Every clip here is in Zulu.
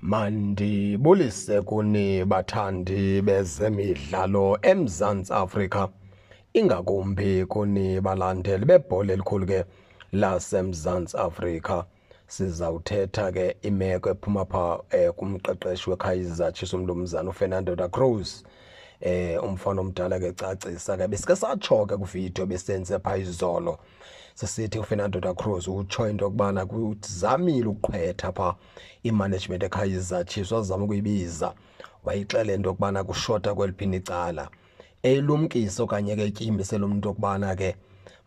Mandibulise kuni bathandi bezemidlalo eMzantsi Afrika, ingakumbi kuni balandeli bebhola elikhulu ke laseMzantsi Afrika. Sizawuthetha ke imeko ephuma pha kumqeqeshi weKaizer Chiefs umnumzana uFernando da Cruz. Umfana omdala ke cacisa ke besike satsho ke kwividiyo besenze pha izolo, sisithi uFernando da Cruz utsho into yokubana kuzamile ukuqhwetha pha imanagement eKaizer Chiefs, wazama ukuyibiza wayixela into yokubana kushota kweliphini icala, eyilumkisa okanye ke etyimbise lo mntu okubana ke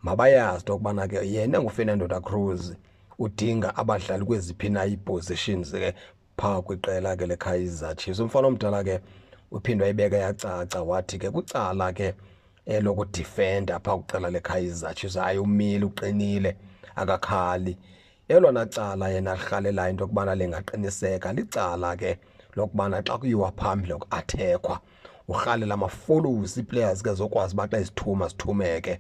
mabayazi into yokubana ke yena nguFernando da Cruz udinga abadlali kweziphi na ii-positions ke phaa kwiqela ke leKaizer Chiefs. Umfana omdala ke uphinde wayibeka yacaca, wathi ke kwicala ke elokudifenda phaa kwiqela leKaizer Chiefs, hayi umile uqinile akakhali. Elona cala yena alirhalelayo into yokubana lingaqiniseka licala ke lokubana xa kuyiwa phambili ku-athekwa, urhalela ama-follows ii-players ke zokwazi uba xa izithuma zithumeke.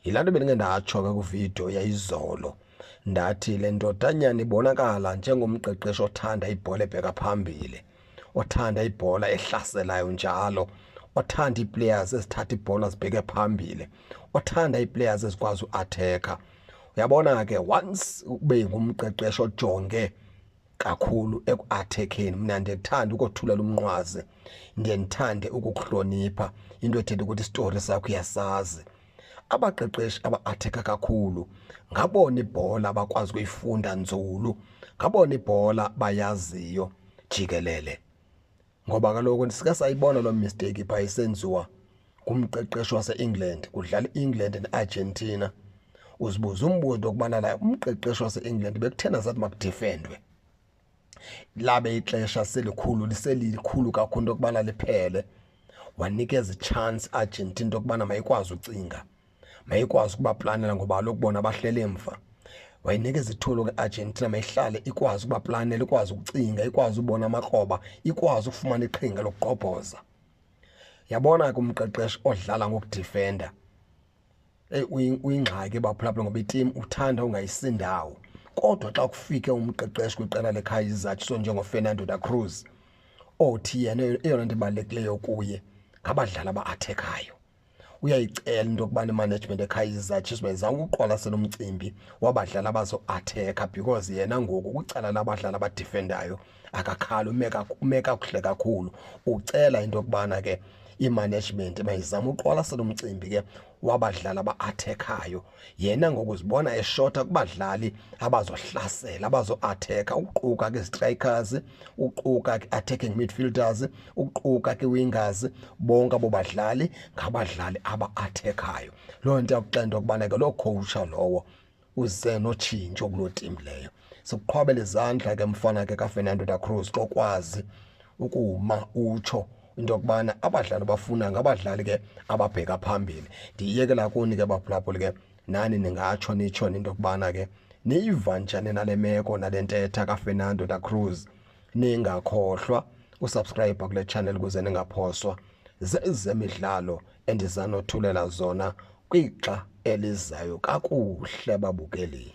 Yilaa nto bendike ndatsho ke kwividiyo yayizolo, ndathi le ndodanyana ibonakala njengomqeqeshi othanda ibhola ebheka phambili, othanda ibhola ehlaselayo njalo, othanda ii-players ezithatha ibhola zibheke phambili, othanda ii-players ezikwazi uathekha. Uyabona ke, once ube ngumqeqeshi ojonge kakhulu ekuathekeni, mna ndiyethanda ukothulela umnqwazi, ndiye ndithande ukukuhlonipha, into ethetha ukuthi isitori sakho uyasazi. Abaqeqeshi aba-athekha kakhulu ngabona ibhola abakwazi ukuyifunda nzulu, ngabona ibhola bayaziyo jikelele. Ngoba kaloku sike sayibona loo mistake phaa isenziwa ngumqeqeshi wase-England, kudlala i-England neArgentina. Uzibuza umbuzo into yokubana la umqeqeshi wase-England bekuthena sathi makudifendwe, labe ixesha selikhulu liselikhulu kakhulu into yokubana liphele, wanikeza itshansi Argentina into yokubana mayikwazi ucinga, mayikwazi ukubaplanela ngoba kaloku bona bahlele emva. Wayinikeza ithuba ke Argentina mayihlale ikwazi ukubaplanela, ikwazi ukucinga, ikwazi ubona amakroba, ikwazi ukufumana iqhinga lokugqobhoza. Yabona ke umqeqeshi odlala ngokudifenda, eyi uyingxaki baphulaphula, ngoba itimu uthanda ungayisindawo. Kodwa xa kufike umqeqeshi kwiqela leKaizer Chiefs njengoFernando da Cruz, othi yena eyona nto ibalulekileyo kuye ngabadlali aba-athekhayo, uyayicela into yokubana imanagement eKaizer Chiefs bayizama ukuqwalasela umcimbi wabadlali abazo-athekha, because yena ngoku kwicala labadlali abadifendayo akakhali, ume kakuhle kakhulu. Ucela into yokubana ke imanagement bayizama uqwalasela umcimbi ke wabadlali aba-athekhayo. Yena ngoku uzibona eshota kubadlali abazohlasela, abazo-athekha, ukuquka ke strikers, ukuquka ke attacking midfielders, ukuquka ke wingers. Bonke abo badlali ngabadlali aba-athekhayo. Loo nto yakuxela into yokubana ke loo coach lowo uze notshintsho kuloo team leyo. Sikuqhwabela izandla ke mfana ke kaFernando da Cruz xa ukwazi ukuma utsho into yokubana abadlali bafuna ngabadlali ke ababheka phambili. Ndiyiyekela kuni ke baphulaphuli ke, nani ningatsho nitsho into yokubana ke niyiva njani nale meko nale ntetha kaFernando da Cruz. Ningakhohlwa usubscribe kule channel ukuze ningaphoswa zezemidlalo endizanothulela zona kwixa elizayo. Kakuhle babukeli.